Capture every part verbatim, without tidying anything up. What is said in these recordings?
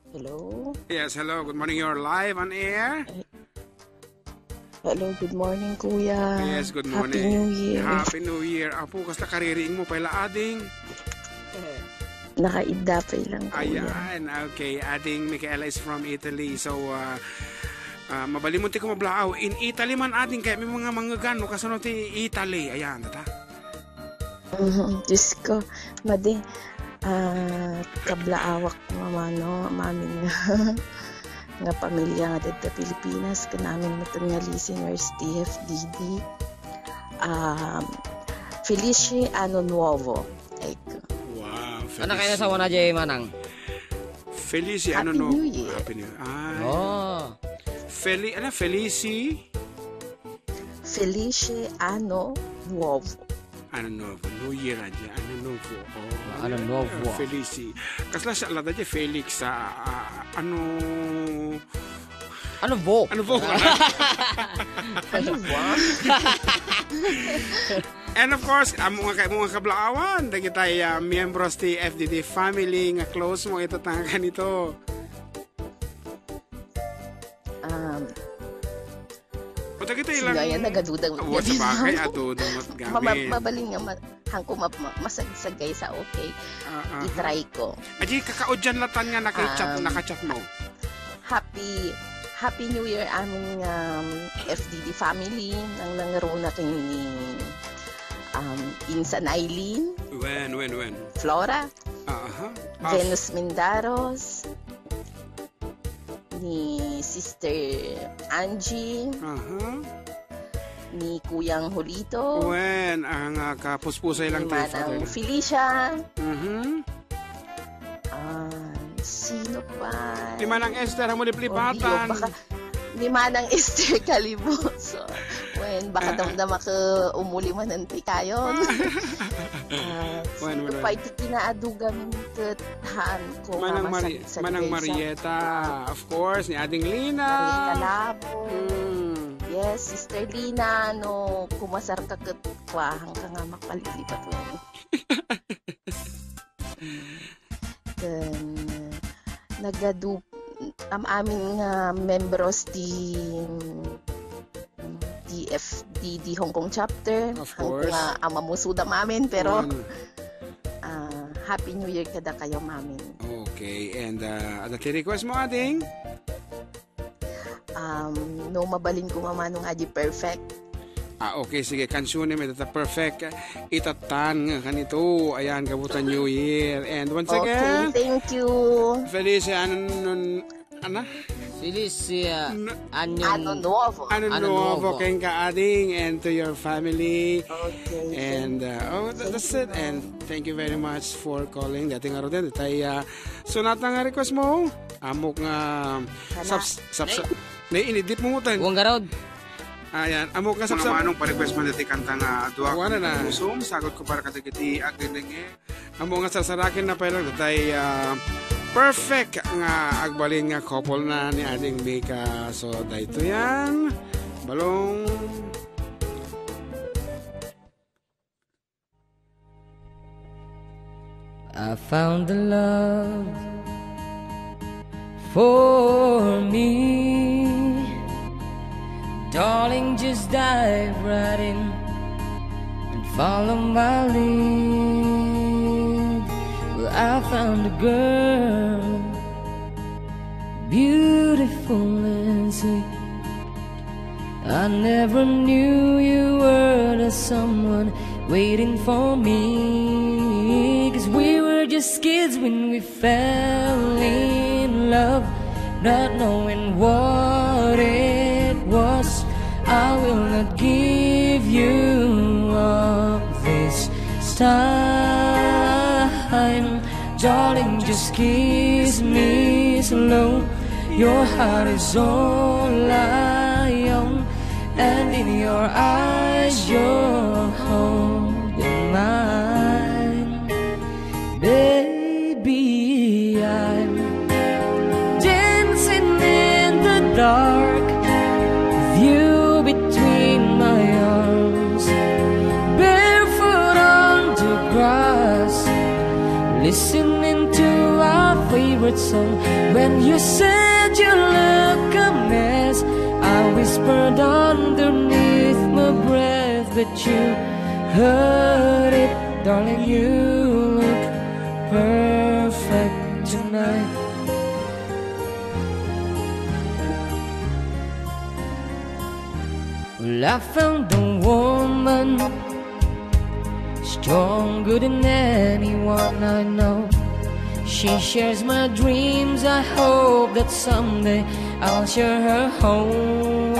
Hello? Yes, hello. Good morning. You're live on air. Hello, good morning, Kuya. Yes, good morning. Happy New Year. Happy New Year. Apo, kasta kaririing mo pay la, ading? Nakaidda pay lang, Kuya. Ayan, okay. Ading Michaela is from Italy. So, uh, uh, mabalin mo ti kumablaaw. In Italy man, ading, kaya may mga mangagan, no? Kasano ti Italy? Ayan, tata. Mhm, Diyos ko, madi, ah, kablaawak nga mano, amin nga, nga pamilya nga dadda Pilipinas, kanamin metten nga listeners ti F D D. Um, Felice Ano Nuevo. Eko. Wow, Felice. Ano kayo na sa wana, Jay Manang? Felice Ano Nuevo. Happy New Year. Happy New Year. Ay. Oh. Feli-, ano, Felice? Felice Ano Nuevo. Ano Nuevo? New Year na dyan. Ano Nuevo? Oh, Ano Nuevo. Felici. Kasla siya, lada dyan, Felix, ah, ah, ano? Ano Vo? Ano Vo? Ano Vo? And of course, amo nga kay mga kablaawan, dagiti, ah, miyembros ti F D D family nga close mo ito tanga kanito. Um, O, dagiti ilang... Sino yan? Nagadudang. Awa, sa bagay, adudong at gamit. Mama-, mabalin nga ma-, hangko ma-, ma-, masagsagay sa okay. Ah, ah. I-try ko. Adi, kakaudian latan nga naka-chat, Um, nakachat mo. Happy, Happy New Year, aming, um, F D D family. Nang nangaruna kay ni, um, Insan Eileen. When, when, when? Flora. Ah, aha. Ah, Venus Mindaros. Ni Sister Angie, Aha. Ni Kuyang Julito, Wen, ang, ah, kapuspusay lang ni tayo, Manang Father. Felicia. Mhm. Ah, sino pa? Ni Manang Esther, ang Olive Libatan. Baka, ni Manang Esther Caliboso. Wen, baka Ah, ah. damdama ka umuli man ang tikayon. Ah, Wen, sino wen, pa wen. Iti kinaadugan ket haan ko nga Manang Mari-, masagsagay Manang sa Marieta, of course, ni Ading Lina. Marieta Labon. Mm. Yes, Sister Lina, no, kumasar ka ket kuahan ka nga makalipat mo. Then, nagadu-, am-, amin nga membros ti, ti F D D Hong Kong chapter. Of course. Hangko nga amamusudam amin, pero, Wen. ah, Happy New Year kadakayo, mamin. Okay, and, ah, adda ti request mo, ading? Um, no, mabalin ko mamano nga di perfect. Ah, okay, sige. Kansionem ita ta perfect. Itatan nga kanito. Ayan, gabutan New Year. And once Okay, again, thank you. Felice, ano, ano, ano? Felicia N-, Anyon-, Ano Nuevo. Ano Ano Nuevo, Nuevo. Keng Kaading, and to your family. Okay, And, thank uh, oh, you. Thank that's you, it. And ma'am. Thank you very much for calling. Dating araw din, tay, uh, sonata nga request mo. Amok nga Sana. Subs-, subs-, Nay. Nay, inidip mo mo, tan. Uwang garod. Ayan, amok nga Mga sabsab- manong pa-request man dati kanta nga Duwa Kuana na. Pusong, sagot ko para kadagiti agdindenge. Amok nga sarsaraken na pay lang, datay, ah, perfect nga agbalin nga couple na ni Ading Mika. So, daytoy yan. Balong. I found the love for me. Darling, just dive right in and follow my lead. Well, I found a girl, beautiful and sweet. I never knew you were the someone waiting for me. 'Cause we were just kids when we fell in love, not knowing what it was. I will not give you up this time. Darling, just kiss me slow. Your heart is all I own, and in your eyes, you're holding mine. Baby, I'm dancing in the dark, you between my arms, barefoot on the grass, listening to our favorite song. When you said you look a mess, I whispered underneath my breath, but you heard it, darling. You look perfect tonight. Well, I found a woman stronger than anyone I know. She shares my dreams. I hope that someday I'll share her home.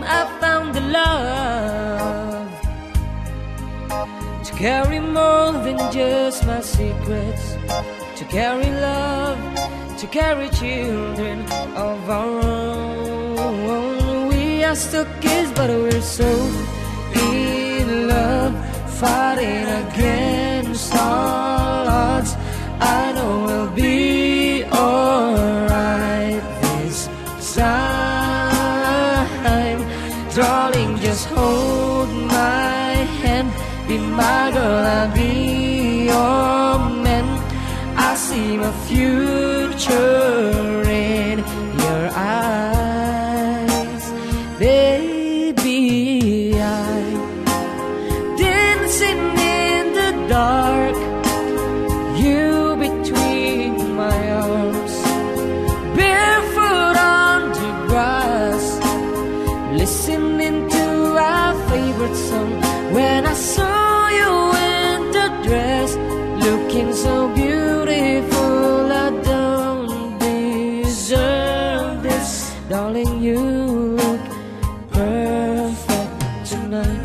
I found the love to carry more than just my secrets, to carry love, to carry children of our own. We are still kids, but we're so in love, fighting against all odds. I know we'll be alright this time. Darling, just hold my hand. Be my girl, I'll be your man. I see my future in your eyes. Baby, I dancing in the dark, you between my arms, barefoot on the grass, listening to our favorite song. When I saw you in the dress, looking so beautiful, I don't deserve this. Darling, you look perfect tonight.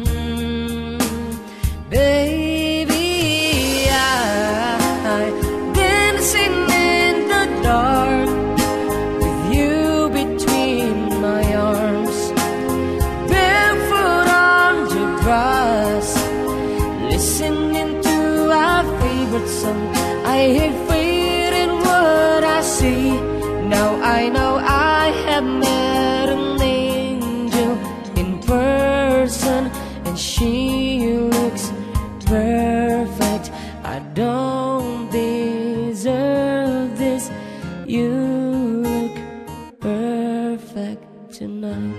Mm, baby, I dancing in the dark with you between my arms, barefoot on the grass, listening to our favorite song. I hate fearing what I see. Now I know I have met an angel in person, and she looks perfect. I don't deserve this. You look perfect tonight.